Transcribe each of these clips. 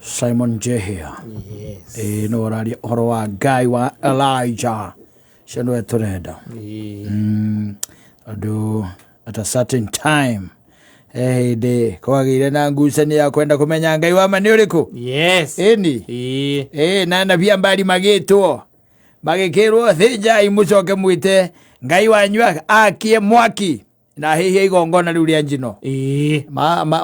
Simon Njehia. Yes. Ĩĩ no ũraria ũhoro wa Ngai wa Elijah. Ũcio nĩwe tũrenda. Ĩĩ. Tondũ at a certain time he hĩndĩ kwagĩire na ngucanio ya kwenda kũmenya Ngai wa ma nĩ ũrĩkũ. Yes. Ĩni. Ĩĩ. Ĩĩ na anabii a Baali magĩtwo magĩkĩrwo thĩnjai mũcoke mwĩte Ngai wanyu akie mwaki na hĩhie igongona rĩu rĩa njino. Ĩĩ.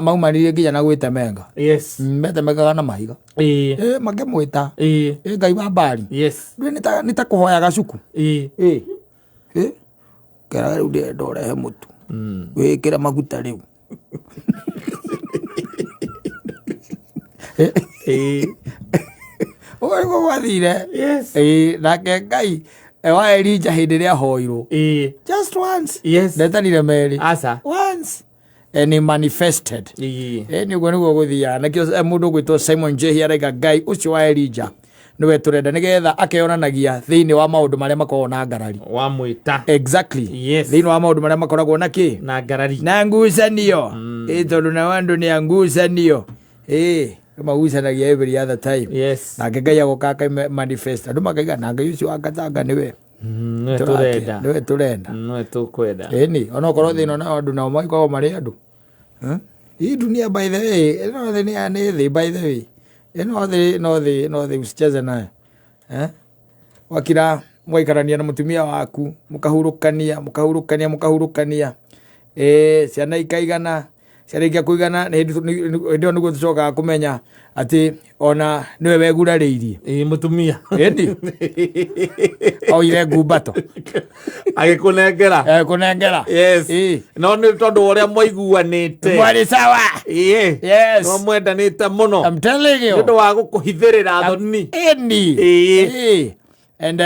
Maumanirie nginya na gwĩtemenga. Yes. Metemengaga na mahiga. Ĩĩ. Ĩĩ makĩmwĩta. Ĩĩ. Ĩĩ Ngai wa Baali. Yes. Ndũĩ nĩ ta kũhoya gacuku. Ĩĩ. Ĩĩ. Ĩĩ. Kera rĩu ndĩrenda ũrehe mũtu. Wĩkĩre maguta rĩu. Ĩĩ. Ũguo nĩguo gwathire. Yes. Ĩĩ nake Ngai wa Elijah hĩndĩ ĩrĩa ahoirwo. Ĩĩ. Just once. Yes. Ndetanire merĩ. Aca. Once. And he manifested. Ĩĩ. Ĩĩ nĩ ũguo nĩguo gũthiaga. Nakĩo mũndũ ũgwĩtwo Simon Njehia araiga Ngai ũcio wa Elijah nĩwe tũrenda nĩgetha akeyonanagia thĩinĩ wa maũndũ marĩa makoragwo na ngarari. Wamwĩta. Exactly. Yes. Thĩinĩ wa maũndũ marĩa makoragwo na kĩ? Na ngarari. Na ngucanio. Ĩĩ tondũ nao andũ nĩ a ngucanio. Ĩĩ magucanagia every other time. Yes. Nake Ngai agoka aka manifest. Andũ makaiga na Ngai ũcio wa Katanga nĩwe Nĩwe tũrenda. nĩwe tũrenda. Nĩwe tũkwenda. Ĩni onokorwo thĩna nao andũ nao makoragwo marĩ andũ. Hii dunia by the way, ĩno thĩ nĩ nĩ thĩ by the way. Ĩno thĩ no thĩ no thĩ usicheze nayo. Eh? Wakira mwaikarania na mũtumia waku mũkahurũkania mũkahurũkania mũkahurũkania ĩĩ ciana ikaigana ciarĩkia kũigana nĩ hĩndĩ hĩndĩ ĩyo nĩguo tũcokaga kũmenya atĩ ona nĩwe wegurarĩirie. Ĩĩ mũtumia. Ĩni oire ngumbato Agĩkũnengera. Kũnengera. Yes. Ĩĩ. No nĩ tondũ wa ũrĩa mwaiguanĩte. Mwarĩ sawa. Ĩĩ. Yes. No mwendanĩte mũno. I'm telling you. Nĩ ũndũ wa gũkũhithĩrĩra thoni. Ĩni. Ĩĩ. Ĩĩ. And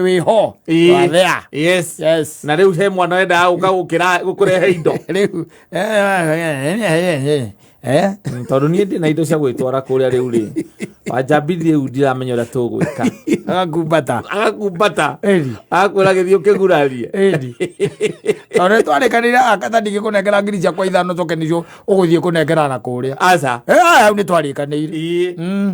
wĩ ho. Ĩĩ. You are there. Yes. Yes. Na rĩu he mwana wendaga gũka gũkĩra gũkũrehe indo. Rĩu eh, eh. Tondũ niĩ ndĩ na indo cia gwĩtwara kũrĩa rĩu rĩ. Wanjambirie rĩu ndiramenya ũrĩa tũgwĩka. Agakumbata. Agakumbata. Ĩni. Agakwĩra gĩthiĩ ũkĩgurarie. Ĩni. Tondũ nĩ twarĩkanĩire akata ndingĩkũnengera ngiri ciakwa ithano coke nĩcio ũgũthiĩ kũnengera na kũrĩa. Aca. Eh, hau nĩ twarĩkanĩire. Ĩĩ.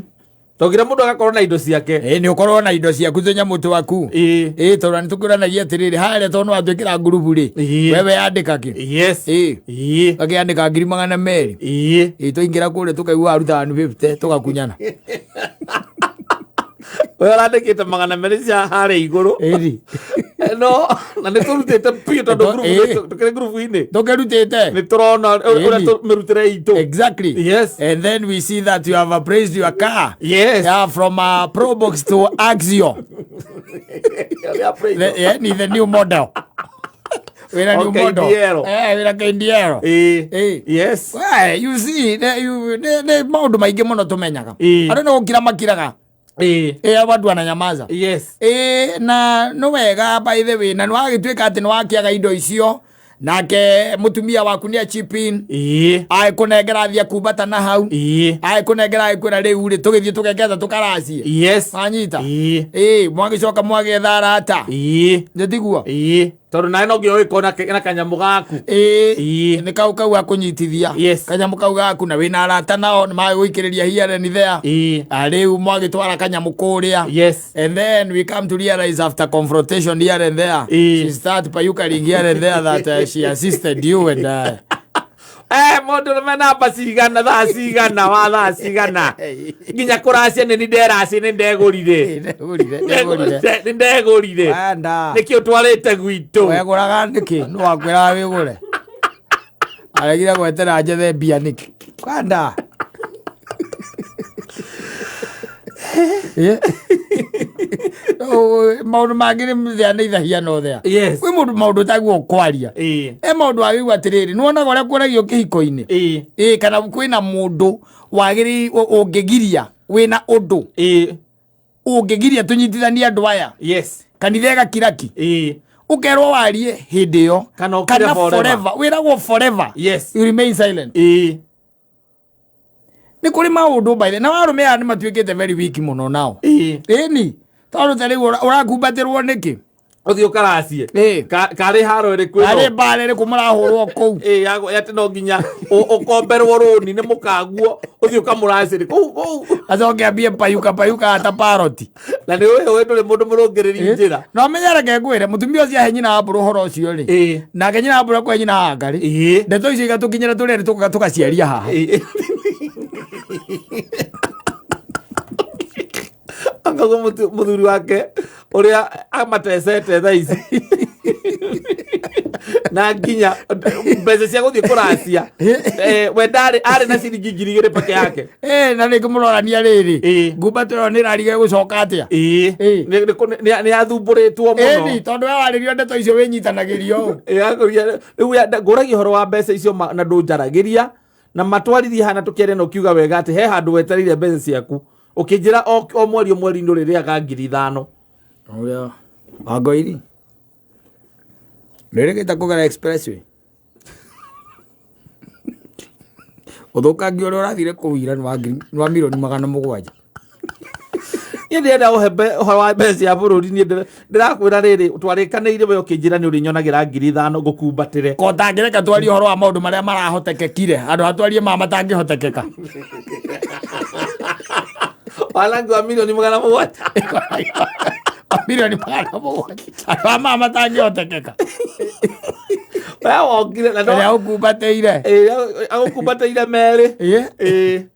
Tongire mũndũ agakorwo na indo ciake. Ĩĩ nĩ ũkorwo na indo ciaku tũnyamũ twaku. Ĩĩ. Ĩĩ tondũ nĩ tũkĩũranagia atĩrĩrĩ harĩa tondũ nĩwatwĩkĩra ngurubu rĩ. Ĩĩ. Wewe yandĩka kĩ? Yes. Ĩĩ. Ĩĩ. Gakĩandĩka 200,000. Ĩĩ. Ĩĩ twaingĩra kũrĩa tũkaigua aruta 150 tũgakunyana. We ũrandĩkĩte 200 cia harĩa igũrũ. Ĩni. No, na nĩ tũrutĩte biũ tondũ ngurubu Ĩĩ. tũkĩrĩ ngurubu-inĩ. Tũkĩrutĩte. Nĩ tũrona ũrĩa Ĩni. mĩrutĩre itũ. Exactly. Yes. And then we see that you have appraised your car. Yes. Yeah, from Probox to Axio. The, yeah, ni the new model. Wĩna new O model. KDL. Eh, wĩna KDL. Ĩĩ. Ĩĩ. Yes. Well, you see, nĩ maũndũ maingĩ mũno tũmenyaga. Ĩĩ. Andũ nĩ gũkira makiraga. Ĩĩ. Ĩĩ watu wananyamaza. Yes. Ĩĩ na nĩ wega by the way na nĩ wagĩtuĩka atĩ nĩ wakĩaga indo icio nake mũtumia waku nĩ chip in Ĩĩ. agĩkũnengera athiĩ akumbata na hau Ĩĩ. agĩkũnengera agĩkwĩra rĩu rĩ tũgĩthiĩ tũkeketha tũkaracie. Yes. Wanyita? Ĩĩ. Ĩĩ mwagĩcoka mwagĩetha arata. Ĩĩ. Nĩ tiguo? Ĩĩ. Tondũ nawe no nginya ũgĩkorwo na kanyamũ gaku. Ĩĩ. Ĩĩ. Nĩ kau kau gakũnyitithia. Yes. Kanyamũ kau gaku na wĩna arata nao nĩ magĩgũikĩrĩria here and there. Ĩĩ. Na rĩu mwagĩtwara kanyamũ kũrĩa. Yes. And then we come to realize after confrontation here and there, Ĩĩ. she start payukaring here and there that she assisted you and Eh, mũndũ rũme namba cigana thaa cigana wa thaa cigana nginya kũracia nĩ nderacia nĩ ndegũrire ndegũrire ndegũrire nĩ ndegũrire wenda nĩkĩ ũtwarĩte gwitũ wegũraga nĩkĩ nĩ wakwĩraga wĩgũre aregire gwetera njethe mbia nĩkĩ kwenda Maũndũ mangĩ nĩ thĩa nĩ ithahia no thĩa. Yes. Kwĩ mũndũ maũndũ ũtagwo kwaria. Ĩĩ. E maũndũ wagĩrĩirwo atĩrĩrĩ nĩ wonaga ũrĩa kwaragio kĩhiko-inĩ. Ĩĩ. Ĩĩ kana kwĩna mũndũ wagĩrĩirwo ũngĩgiria wĩna ũndũ Ĩĩ. ũngĩgiria tũnyitithanie andũ aya. Yes. Kanitha ĩgakiraki. Ĩĩ. Ũkerwo warie hĩndĩ ĩyo. Kana ũkire forever. Wĩragwo forever. Yes. You remain silent. Ĩĩ. Nĩ kũrĩ maũndũ by the na arũme aya nĩ matuĩkĩte very weak mũno nao. Ĩĩ. Ĩni tondũ ta rĩu ũrakumbatĩrwo nĩkĩ? Ũthiĩ ũkaracie. Ĩĩ. Karĩ haro ĩrĩkũ ĩno? Arĩ mbara ĩrĩkũ mũrahũrwo kũu? Ĩĩ, atĩ no nginya ũkomberwo rũni nĩ mũkaguo ũthiĩ ũkamũracĩre kũu kũu. Acoke ambie payuka payuka ta paroti. Na nĩ ũĩ ndũrĩ mũndũ mũrũngĩrĩri njĩra. No menye reke ngwĩre mũtumia ũcio ahe nyina wa mbũrũ ũhoro ũcio rĩ. Nake nyina wa mbũrũ akũhe nyina wa ngarĩ. Ndeto icio igatũkinyĩra tũrĩ erĩ tũgaciaria haha. Angaguo mũthuri wake ũrĩa amatecete thaa ici na nginya mbeca cia gũthiĩ kũracia. We ndarĩ arĩ na ciringi 2,000 peke yake. Na rĩngĩ mũrorania rĩrĩ. Ngumbato ĩyo nĩ ĩrariga gũcoka atĩa? Nĩ athumbũrĩtwo mũno. Ĩni, tondũ we warĩrio ndeto icio wĩnyitanagĩrio ũũ. Akũria, rĩu ngũragia ũhoro wa mbeca icio na ndũnjaragĩria na matwaririe hana tũkĩaria na ũkiuga wega atĩ he handũ wetereire mbeca ciaku ũkĩnjĩra o mweri o mweri ndũrĩrĩaga 5,000. Ũrĩa Wangoiri nĩrĩgĩte kũgera expressway ũthũkangia ũrĩa ũrathire kũu ira nĩ wa 700,000,000. Niĩ ndĩrenda ũhe ũhoro wa mbeca cia bũrũri. Niĩ ndĩrakwĩra rĩrĩ, twarĩkanĩire we ũkĩnjĩra nĩ ũrĩnyonagĩra 5,000 ngũkumbatĩre. Ko tangĩreka twarie ũhoro wa maũndũ marĩa marahotekekire handũ ha twarie ma matangĩhotekeka. Wanangi wa 700,000,000. 700,000,000 andũ a ma matangĩhotekeka. We wokire na ĩrĩa ũkumbatĩire. Ĩĩ, agũkumbatĩire merĩ. Ĩĩ.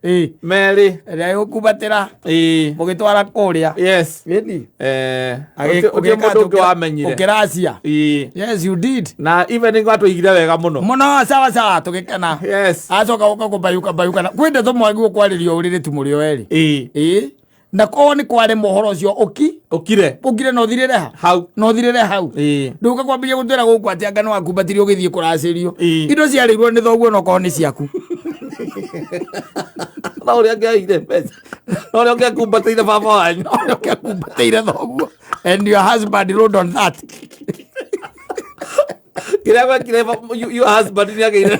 Ĩĩ. Merĩ. Ĩrĩa ĩgũkumbatĩra. Ĩĩ. Mũgĩtwara kũrĩa. Yes. Ĩni. Ũtĩ mũndũ ũngĩ wamenyire. Ũkĩracia. Ĩĩ. Yes, you did. Na even nĩ gwatũigire wega mũno. Mũno, sawa sawa, tũgĩkena. Yes. Acoka gũka kũbayũka bayũka. Kwĩ ndeto mwagĩrĩirwo kwarĩrio ũrĩrĩ tu mũrĩ o erĩ. Ĩĩ. Ĩĩ. Na korwo nĩ kwaremwo ũhoro ũcio ũki. Ũkire. Ũkire na ũthirĩre ha? Hau. Na ũthirĩre hau. Ĩĩ. Ndũka kwambĩrĩria gũtwĩra gũkũ atĩ anga nĩwakumbatĩrio ũgĩthiĩ kũracĩrio. Ĩĩ. Indo ciarĩirwo nĩ thoguo na okorwo nĩ ciaku. No ũrĩa ũngĩaire mbeca. No ũrĩa ũngĩakumbatĩire baba wanyu. No ũrĩa ũngĩakumbatĩire thoguo. And your husband rode on that. Kĩrĩa gwekire your husband nĩagĩire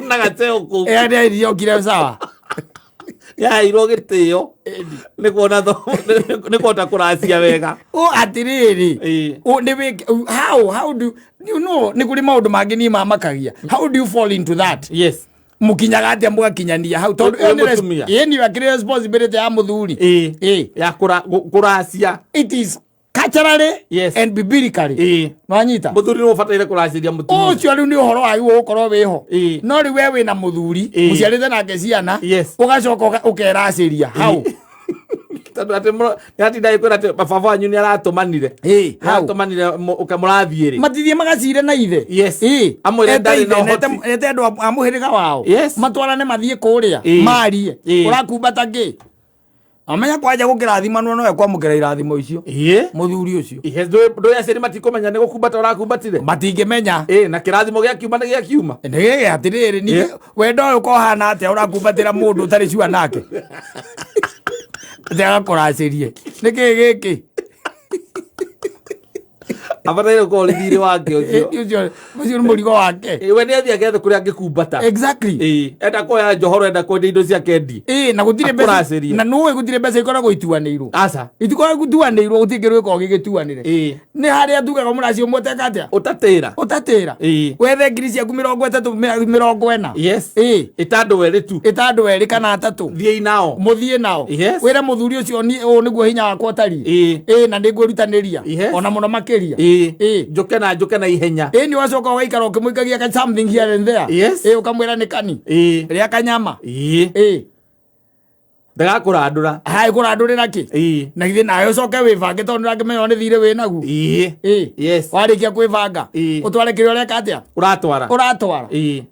na gateo kũu. Ĩĩ, nĩ okire sawa. Nĩaheirwo gĩtĩo. Nĩ kuona nĩ kuhota kũracia wega. O atĩrĩrĩ. Ĩĩ. O, nĩ wĩke, how do you know, nĩ kũrĩ maũndũ mangĩ niĩ mamakagia. How do you fall into that? Yes. Mũkinyaga atĩa mũgakinyania hau? Tondũ Wĩ ĩyo nĩ mũtumia. ĩĩ, nĩ akĩrĩ responsibility ya mũthuri. Ĩĩ. Ĩĩ. Ya kũracia. It is culturally Yes. and biblically. Ĩĩ. Nwanyita? Mũthuri nĩ ũbataire kũracĩria mũtumia. Ũcio rĩu nĩ ũhoro wagĩrĩirwo gũkorwo wĩho. Ĩĩ. No rĩu we wĩna mũthuri, Ĩĩ. mũciarĩte nake ciana, Yes. ũgacoka ũkeracĩria hau. Tondũ atĩ nĩ atinda agĩkwĩra atĩ baba wanyu nĩ aratũmanire. Ĩĩ, hau. Aratũmanire ũkamũrathiĩ rĩ. Matithie magacire na ithe. Yes. Ĩĩ. Amwĩre Ete ndarĩ na ithe, ũhoti. ete andũ a mũhĩrĩga wao. Yes. Matwarane mathiĩ kũrĩa. Ĩĩ. Marie. Ĩĩ. Ũrakumbata kĩ? Amenya kwanja gũkĩrathimanwo nowe kwamũkĩra irathimo icio. Ĩĩ. Mũthuri ũcio. Yes, ndũĩ aciari matikũmenya nĩ gũkumbata ũrakumbatire. Matingĩmenya. Ĩĩ, na kĩrathimo gĩakiuma nĩ gĩakiuma. Nĩ gĩgĩ atĩrĩrĩ, ningĩ Ĩĩ. wendo ũyũ ũkohana atĩa ũrakumbatĩra mũndũ ũtarĩ cua nake? Atĩ agakũracĩrie. Nĩ kĩĩ gĩkĩ? Abataire gũkorwo ũrĩ thiirĩ wake ũcio. Ĩĩ, ũcio nĩ mũrigo wake. Ĩĩ, we nĩ athiĩ agethe kũrĩa angĩkumbata. Exactly. Ĩĩ, enda kuoya njohoro, enda kwendia indo ciake endie. Ĩĩ, na gũtirĩ mbeca. Akũracĩrie. Na nũĩ gũtirĩ mbeca ikoragwo ituanĩirwo. Aca. Itikoragwo ituanĩirwo, gũtirĩ kĩndũ gĩkoragwo gĩgĩtuanĩre. Ĩĩ. Nĩ harĩa tugaga mũracio ũmwe ũteka atĩa? Ũtatĩra. Ũtatĩra. Ĩĩ. Wethe ngiri ciaku mĩrongo ĩtatũ, mĩrongo ĩna. Yes. Ĩĩ. Ĩta andũ erĩ tu. Ĩta andũ erĩ kana atatũ. Thiĩi nao. Mũthiĩ nao. Yes. Wĩre mũthuri ũcio niĩ ũũ nĩguo hinya wakwa ũtariĩ. Ĩĩ. Ĩĩ, na nĩngwĩrutanĩria. Yes. Ona mũno makĩria. Ĩĩ. Ĩĩ. Njũke na njũke na ihenya. Ĩĩ, nĩ ũgacoka ũgaikara ũkĩmũikagia ka something here and there. Yes. Ĩĩ, ũkamwĩra nĩ kani. Ĩĩ. Rĩa kanyama. Ĩĩ. Ĩĩ. Ndagakũrandũra. Hai, kũrandũrĩra kĩ? Ĩĩ. Na githĩ nawe ũcoke wĩbange tondũ nĩũrakĩmenya nĩ thirĩ wĩ naguo. Ĩĩ. Ĩĩ. Yes. Warĩkia kwĩbanga. Ĩĩ. Ũtware kĩrĩa ũreka atĩa? Ũratwara. Ũratwara. Ĩĩ.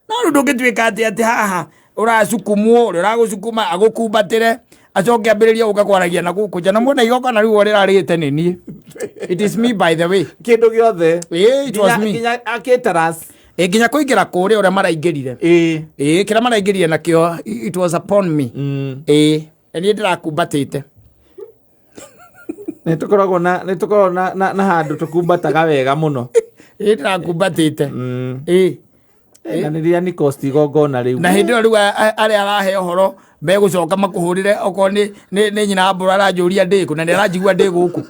No rĩu ndũngĩtuĩka atĩ atĩ haha ũracukumwo, ũrĩa ũragũcukuma agũkumbatĩre, acoke ambĩrĩrie gũka kwaragia na gũkũ nja. Na muona igongona rĩu rĩrarĩte nĩ niĩ. It is me by the way. Kĩndũ gĩothe. Ĩĩ, it was me. Nginya caterers. Ĩĩ, nginya kũingĩra kũrĩa ũrĩa maraingĩrire. Ĩĩ. Ĩĩ, kĩrĩa maraingĩrire nakĩo, it was upon me. Ĩĩ, na niĩ ndĩrakumbatĩte. Nĩ tũkoragwo na, nĩ tũkoragwo na, na, na handũ tũkumbataga wega mũno. Ĩĩ, ndĩrakumbatĩte. Ĩĩ. Na nĩ rĩrĩa nĩ cost igongona rĩu. Na hĩndĩ ĩyo rĩu arĩa arahe ũhoro megũcoka makũhũrĩre, okorwo nĩ nyina wa mbũrũ aranjũria ndĩkũ na nĩ aranjigua ndĩ gũkũ.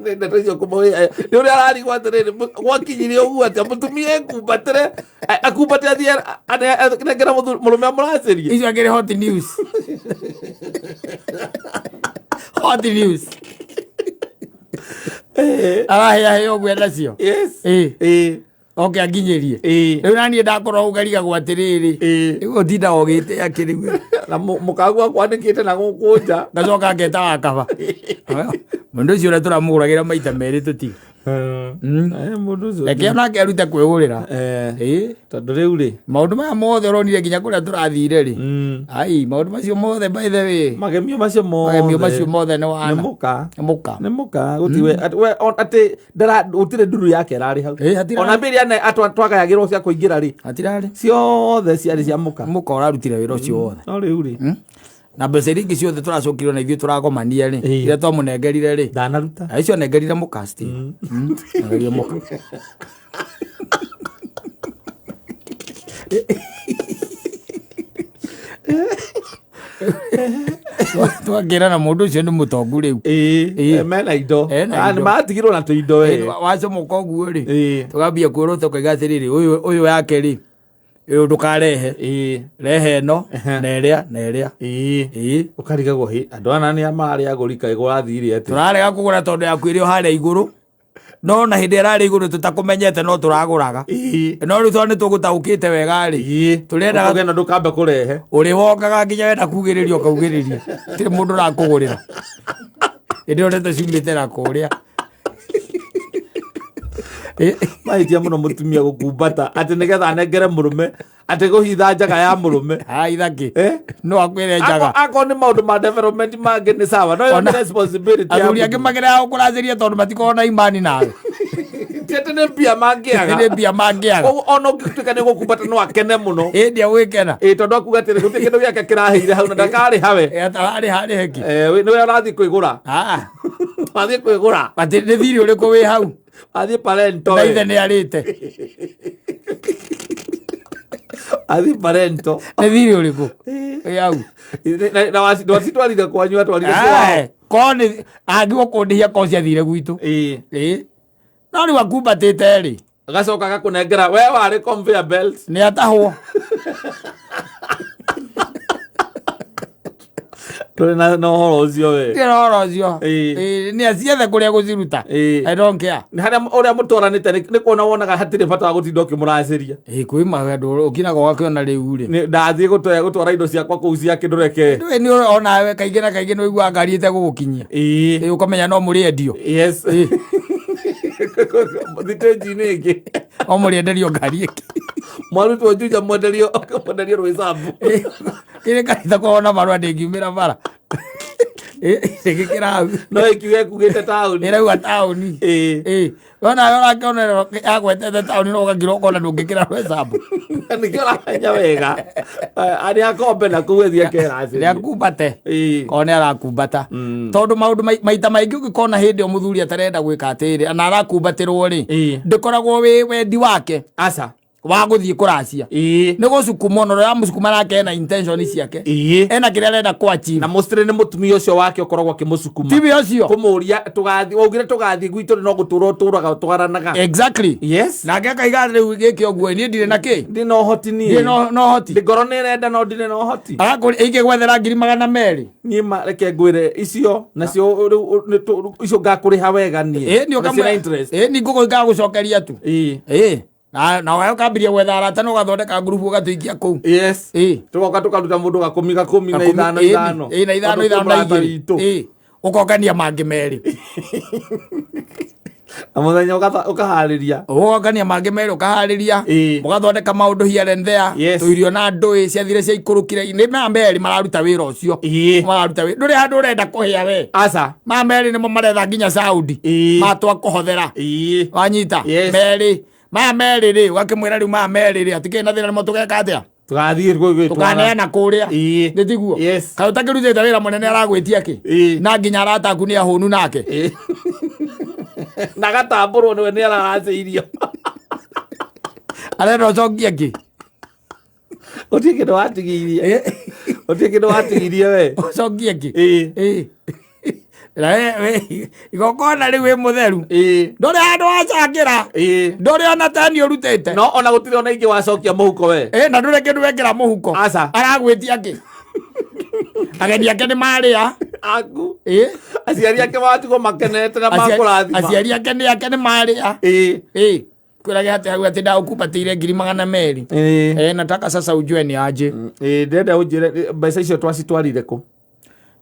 Nĩ ndeto icio kũmũhe nĩ ũrĩa ararigwo atĩrĩrĩ, gwakinyire ũguo atĩa mũtumia ekumbatĩre, akumbatĩre athiĩ anengera mũrũme amũracĩrie. Icio akĩrĩ hot news, hot news araheahea ũguo nacio. Oke anginyĩrie. Rĩu naniĩ ndakorwo ũgarigagwo atĩrĩrĩ, rĩu ũtindaga ũgĩte akĩrĩu. Na mũkagu akwanĩkĩte na gũkũ nja. Ngacoka ngeta wa kaba mũndũ ũcio ũrĩa tũramũgũragĩra maita merĩ tũtiga. Mũndũ ũcio Reke onake arute kwĩgũrĩra. Tondũ rĩu rĩ Maũndũ maya mothe ũronire nginya kũrĩa tũrathire rĩ, ai, maũndũ macio mothe, by the way, magemio macio mothe, magemio macio mothe nĩ nĩ wana mũka. Nĩ mũka. Nĩ mũka gũtiwe we atĩ ndara gũtirĩ nduru yake ĩrarĩ hau. Hatirarĩ. Ona mbia iria twagayagĩrwo cia kũingĩra rĩ, Hatirarĩ. ciothe ciarĩ cia mũka. Mũka ũrarutire wĩra ũcio wothe. No rĩu rĩ Na mbeca iria ingĩ ciothe tũracokire na ithuĩ tũragomania rĩ, iria twamũnengerire rĩ, ndanaruta. Na icio anengerire mũka still. Anengerire mũka. Twakĩrana mũndũ ũcio nĩ mũtongu rĩu. Mena indo. Ena Ah, indo. nĩ maratigirwo na tũindo Wacomoka ũguo rĩ, tũkambia kwĩrwo tũkaiga atĩrĩrĩ, ũyũ ũyũ yake rĩ, ũyũ ndũkarehe, rehe ĩno na ĩrĩa na ĩrĩa. Ũkarigagwo hĩ andũ aya nĩ mararĩ agũri kaĩ gũrathire atĩ Tũrarega kũgũra tondũ yaku ĩrĩ o harĩa igũrũ, no na hĩndĩ ĩrĩa ĩrarĩ igũrũ tũtakũmenyete no tũragũraga, no rĩu tondũ nĩ tũgũtaũkĩte wega rĩ, tũrendaga ũkauga ndũkambe kũrehe. Ũrĩ wokaga nginya wenda kugĩrĩria ũkaugĩrĩria, tirĩ mũndũ ũrakũgũrĩra hĩndĩ ĩyo ndeto ciumĩte na kũrĩa. Mahĩtia mũno mũtumia gũkumbata atĩ nĩgetha anengere mũrũme, atĩ kũhitha njaga ya mũrũme. Ithaki. Eh? No akwĩre njaga. Akorwo nĩ maũndũ ma development mangĩ nĩ sawa, no ĩyo nĩ responsibility ya Athuri angĩ mũthuri. magerera gũkũracĩria tondũ matikoragwo na imani nawe. Ti atĩ nĩ mbia mangĩaga. Nĩ mbia mangĩaga. Koguo ona ũngĩtuĩka nĩ gũkumbata no akene mũno. Hĩndĩ ya gwĩkena. Ĩ tondũ akuga atĩrĩ gũtirĩ kĩndũ gĩake kĩraheire hau na ndakarĩha we. Atararĩ harĩ heki. Nĩwe ũrathiĩ kwĩgũra. Wathiĩ kwĩgũra. Atĩ nĩ thirĩ ũrĩkũ wĩ hau? Athiĩ parento. Na ithe nĩ arĩte. Athiĩ parento. Nĩ thirĩ ũrĩkũ wĩ hau? Na wacitwarire kwanyu, atwarire kwao. Ko nĩ angĩgwo kũndĩhia ko ciathire gwitũ. Ĩ. No rĩu akumbatĩte rĩ, Agacoka agakũnengera we warĩ conveyor belt. Nĩ atahwo. Tũrĩ na ũhoro ũcio we. Ndĩ na ũhoro ũcio. Nĩ aciethe kũrĩa gũciruta. I don't care. Nĩ harĩa ũrĩa mũtwaranĩte nĩ kuona wonaga hatirĩ bata wa gũtinda ũkĩmũracĩria. Ĩ kwĩ maũndũ ũkinaga ũgakĩona rĩu rĩ. Ndathiĩ gũtwara indo ciakwa kũu cia kĩndũreke. Ndũĩ nĩ onawe kaingĩ na kaingĩ nĩ ũiguaga ngari ĩtegũgũkinyia. Ĩ ũkamenya no mũrĩendio. Yes. Thitĩnji-inĩ ĩngĩ. O mũrĩenderio ngari ĩngĩ. Mwarutwo Juja mwenderio Rwĩsambu. Kĩrĩ kanitha kwao na marũa ndĩngiumĩra bara. Ĩgĩkĩra hau. No ĩkiuga ĩkugĩte taũni. Ĩrauga taũni. Ĩ. Wona ũrakĩona yagwetete taũni no ũgakira ũkona ndũngĩkĩra Rwĩsambu. Nĩkĩo ũramenya wega. Arĩ akombe na kũu ĩthiĩ akeracĩrie. Nĩakumbate. Korwo nĩ arakumbata. Tondũ maũndũ maita maingĩ ũngĩkona hĩndĩ ĩyo mũthuri atarenda gwĩka atĩrĩ na arakumbatĩrwo rĩ, ndĩkoragwo wĩ wendi wake. Aca. Wa gũthiĩ kũracia. Nĩ gũcukuma ona ũrĩa ũramũcukuma nake ena intention ciake. Ena kĩrĩa arenda kũ achieve. Na mostly nĩ mũtumia ũcio wake ũkoragwo akĩmũcukuma. Tiwe ũcio. Kũmũria tũgathiĩ, waugire tũgathiĩ gwitũ no gũtũra ũtũraga twaranaga. Exactly. Yes. Nake akaiga rĩu gĩkĩ ũguo niĩ ndirĩ na kĩ? Ndirĩ na ũhoti niĩ. Ndirĩ na ũhoti. Ngoro nĩ ĩrenda no ndirĩ na ũhoti. Arakũria ingĩgwethera ngiri 200. Niĩ ma reke ngwĩre icio nacio rĩu icio ngakũrĩha wega niĩ. Ĩ nĩ Na ciĩna interest. Ĩ ni ngũkũ ngagũcokeria tu. Ĩ. Na wayo ũkambiria gwetha arata na ũgathondeka ngurubu ũgatũikia kũu. Yes. Ĩ. Tũgoka tũkaruta mũndũ gakũmi gakũmi na Gakũmi, ithano ĩ, ithano. ĩ, na ithano Tondũ kwĩ ithano na mũrata igĩrĩ. witũ. Ĩ. Ũkongania mangĩ merĩ. Na mũthenya ũkaharĩria. Ũgokania mangĩ merĩ ũkaharĩria. Mũgathondeka maũndũ here and there. Yes. Tũirio na ndũĩ ciathire ciaikũrũkire. Nĩ maya merĩ mararuta wĩra ũcio. Mararuta wĩra. Ndũrĩ handũ ũrenda kũhĩa we. Aca. Maya merĩ nĩmo maretha nginya Saudi. Matwa kũhothera. Wanyita. Yes. Merĩ. Maya merĩ rĩ, ũgakĩmwĩra rĩu maya merĩ rĩ, hatikĩrĩ na thĩna nĩmo tũgeka atĩa? Tũgathiĩ gwĩtwara. Tũkaneana kũrĩa. Nĩ tiguo? Yes. Kaĩ ũtakĩrutĩte wĩra mũnene aragwĩtia kĩ? Na nginya arata aku nĩ ahũnu nake. Na agatambũrwo nĩwe nĩ araracĩirio. Arenda ũcokie kĩ? Gũtirĩ kĩndũ watigirie. Gũtirĩ kĩndũ watigirie we. Ũcokie kĩ? Ĩĩ. Ĩĩ. Na we igongona rĩu wĩ mũtheru. Ĩĩ. Ndũrĩ handũ wacangĩra. Ĩĩ. Ndũrĩ ona teni ũrutĩte. No ona gũtirĩ ona ingĩ wacokia mũhuko we. Ĩĩ, na ndũrĩ kĩndũ wekĩra mũhuko. Aca. Aragwĩtia kĩ? Ageni ake nĩ marĩa. Aku. Ĩĩ. Aciari ake matigwo makenete na makũrathima. Aciari ake nĩ ake nĩ marĩa. Ĩĩ. Ĩĩ. Kwĩrage atĩ hau atĩ ndagũkumbatĩire 200,000. Ĩĩ. Eh, nataka sasa ujue ni aje. Ĩĩ, ndĩrenda ũnjĩre mbeca icio twacitwarire kũ?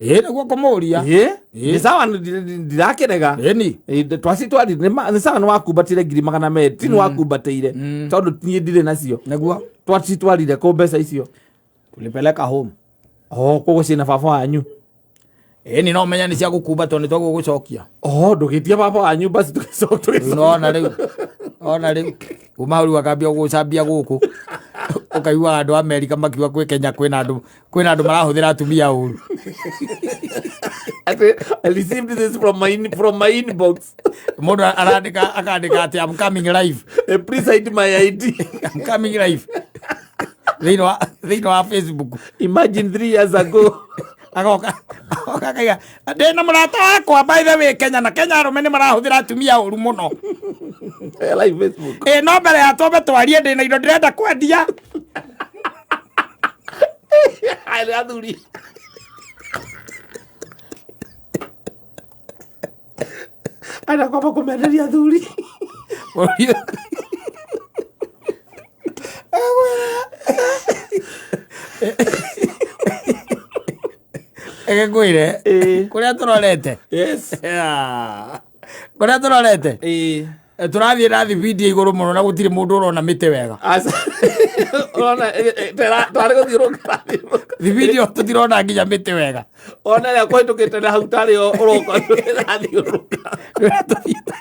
Ĩĩ, nĩguo kũmũria. Ĩĩ. Ĩĩ. Nĩ sawa ndirakĩrega. Ĩni. Ĩĩ, twacitwarire nĩ sawa nĩ wakumbatĩire 200,000 ti nĩ wakumbatĩire tondũ niĩ ndirĩ nacio. Nĩguo. Twacitwarire kũ mbeca icio? Tulipeleka home. Oh, koguo ciĩna baba wanyu. Ĩni no menya nĩ cia gũkumbatwo nĩ twaguo gũcokia. Oh, ndũgĩtie baba wanyu basi tũgĩcoka. Rĩu nona rĩu. Ona rĩu. Kuma hau rĩu akambia gũcambia gũkũ. Ũkaigua andũ a Amerika makiuga kwĩ Kenya kwĩna andũ kwĩna andũ marahũthĩra atumia ũru. Ati, I received this from my inbox. Mũndũ arandĩka akandĩka atĩ I'm coming live. Please hide my ID. I'm coming live. Thĩinĩ wa Facebook. Imagine 3 years ago. Agoka agoka akaiga ndĩna mũrata wakwa by the way Kenya na Kenya arũme nĩ marahũthĩra atumia ũru mũno. Live Facebook. Ĩ no mbere ya twambe twarie ndĩna indo ndĩrenda kwendia. Arĩ athuri. Ana kwamba kũmenderia athuri. Eke ngwĩre Ĩĩ. kũrĩa tũrorete. Yes. Yeah. Kũrĩa tũrorete. Ĩĩ. Tũrathiĩ na thibindi ya igũrũ mũno na gũtirĩ mũndũ ũrona mĩtĩ wega. Aca. Ũrona tarĩ gũthiũrũrũka. Thibindi ĩyo tũtirona nginya mĩtĩ wega. Ona ĩrĩa kũhĩtũkĩte na hau tarĩ o ũroka ĩrathiũrũrũka. Rĩrĩa tũthiĩte.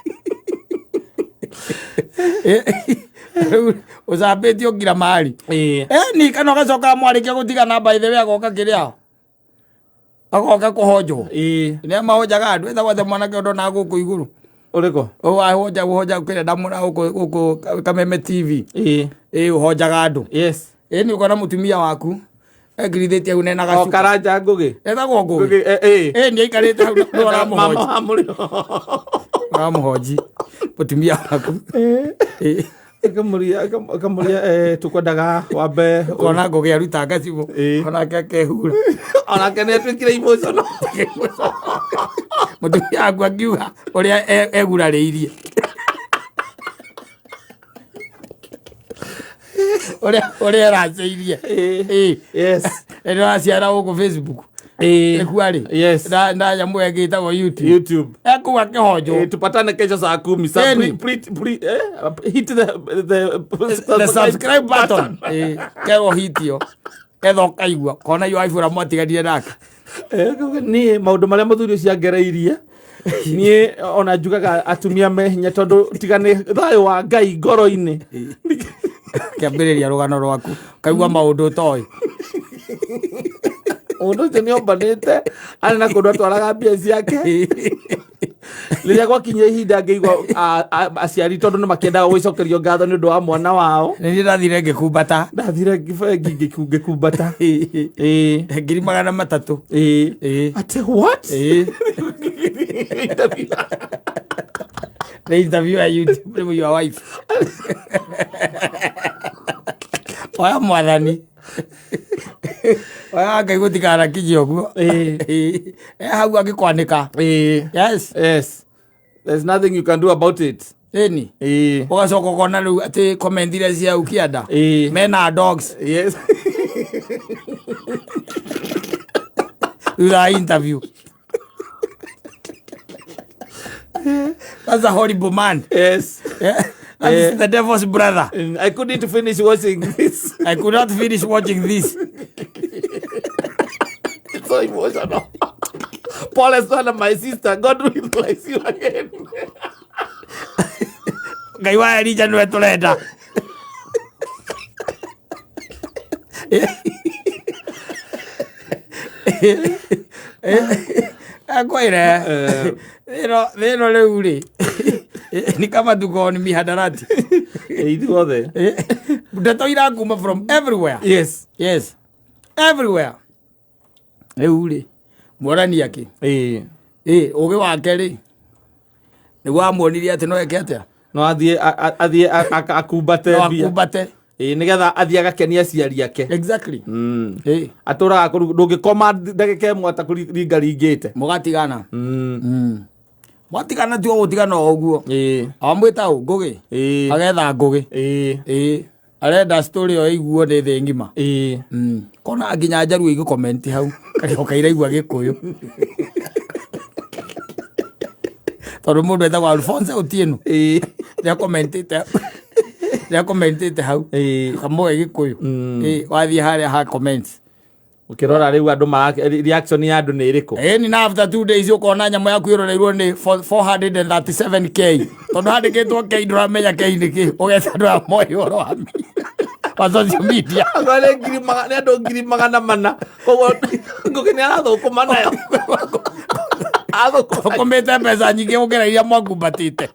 Rĩu ũcambĩtio ngira mahali. Ĩĩ. Ni kana ũgacoka mwarĩkia gũtigana by the way agoka kĩrĩa agoka kũhonjwo. Ĩĩ. Nĩ mahonjaga andũ ĩtagwo atĩa mwanake ũyũ ndona gũkũ igũrũ. Ũrĩkũ? Ũhonja ũhonja kĩrĩa ndamũra gũkũ Kameme TV. Ĩĩ. Ĩĩ ũhonjaga andũ. Yes. Ĩĩ nĩ ũkona mũtumia waku ekirithĩtie hau nena O gacuka. Karanja Ngũgĩ. Etagwo Ngũgĩ. Ngũgĩ, ĩĩ. Ĩĩ nĩ aikarĩte hau nĩ Mama ũramũhonji. wa mũrĩo. Ũramũhonji mũtumia waku. Ĩĩ. Ĩkamũria tũkwendaga wambe Ũkona Ngũgĩ aruta gacibũ. Ĩĩ. Onake akehura. Onake nĩ atuĩkire emotional. Mũtumia waku akiuga ũrĩa egurarĩirie. Ũrĩa eracĩirie. Ĩĩ. Ĩĩ. Yes. Nĩ ũraciara gũkũ Facebook. Ĩĩ. Nĩkuo rĩ? Yes. Na nyamũ ĩngĩ ĩtagwo YouTube. YouTube. Ekũu akĩhonjwo. Tupatane kesho saa 10. Sa Eni. Hit the The subscribe button. Ĩĩ. Kerwo hitio. Ketha ũkaigua. Kona iyo wife ũrĩa mwatiganire nake. Niĩ maũndũ marĩa mũthuri ũcio angereirie niĩ ona njugaga atumia me hinya tondũ tiga nĩ thayũ wa Ngai ngoro-inĩ. Kĩambĩrĩria rũgano rwaku. Kaigua maũndũ ũtoĩ. Mũndũ ũcio nĩ ombanĩte arĩ na kũndũ atwaraga mbia ciake rĩrĩa gwakinya ihinda ngĩigua aciari tondũ nĩ makĩendaga gũcokerio ngatho nĩ ũndũ wa mwana wao. Nĩ niĩ ndathire ngĩkumbata. Ndathire bengi ngĩkumbata. Ĩĩ. 300,000. Ĩĩ. Ĩĩ. Atĩ what? Ĩĩ. Nĩ interview ya YouTube nĩ your wife. Oya mwathani. Oya Ngai gũtikanakinyie ũguo. Ĩĩ. Ĩĩ. Hau angĩkwanĩka. Ĩĩ. Yes. Yes. There's nothing you can do about it. Ĩni. Ĩĩ. Ũgacoka ũkona rĩu atĩ comment iria cia ũkĩenda. Ĩĩ. Mena dogs. Yes. Thutha wa interview. That's a horrible man. Yes. Yeah. That's the devil's brother. I couldn't finish watching this. I could not finish watching this. It's so emotional. Pole sana my sister. God will bless you again. Ngai wa Elija nĩwe tũrenda. Akwĩre thĩno rĩu rĩ ni kama tuko ni mihadarati. Ithuothe. Ndeto irakuma from everywhere. Yes. Yes, everywhere. Rĩu rĩ, mworani akĩ ũgĩ wake rĩ, nĩguo amuonirie atĩ no eke atĩa. No athiĩ athiĩ akumbate no mbia. Akumbate. Ĩĩ, nĩgetha athiĩ agakenia aciari ake. Exactly. Atũraga kũru ndũngĩkoma ndagĩka ĩmwe atakũringaringĩte. Mũgatigana. Mwatigana ti ũgũtigana o ũguo. Amwĩta ũ ngũgĩ. Agetha ngũgĩ. Ĩĩ, arenda story ĩyo ĩiguo nĩ thĩ ng'ima. Kona nginya njaruo igĩkomenti hau karĩoka iraigua gĩkũyũ, tondũ mũndũ etagwo Alphonse Otieno nĩakomentĩte hau kamũge gĩkũyũ. Ĩĩ, wathiĩ harĩa ha comments. Ũkĩrora rĩu andũ reaction ya andũ nĩ ĩrĩkũ? Ĩni na after 2 days ũkona nyamũ yaku ĩroreirwo nĩ 437K, tondũ handĩkĩtwo K, ndũramenya K nĩ kĩ, ũgetha andũ aya moĩ ũhoro wa social media. Andũ arĩa nĩ andũ 400,000, koguo ngũgĩ nĩ arathũkũma nayo. Athũkũma. Thũkũmĩte mbeca nyingĩ gũkĩra iria mwakumbatĩte.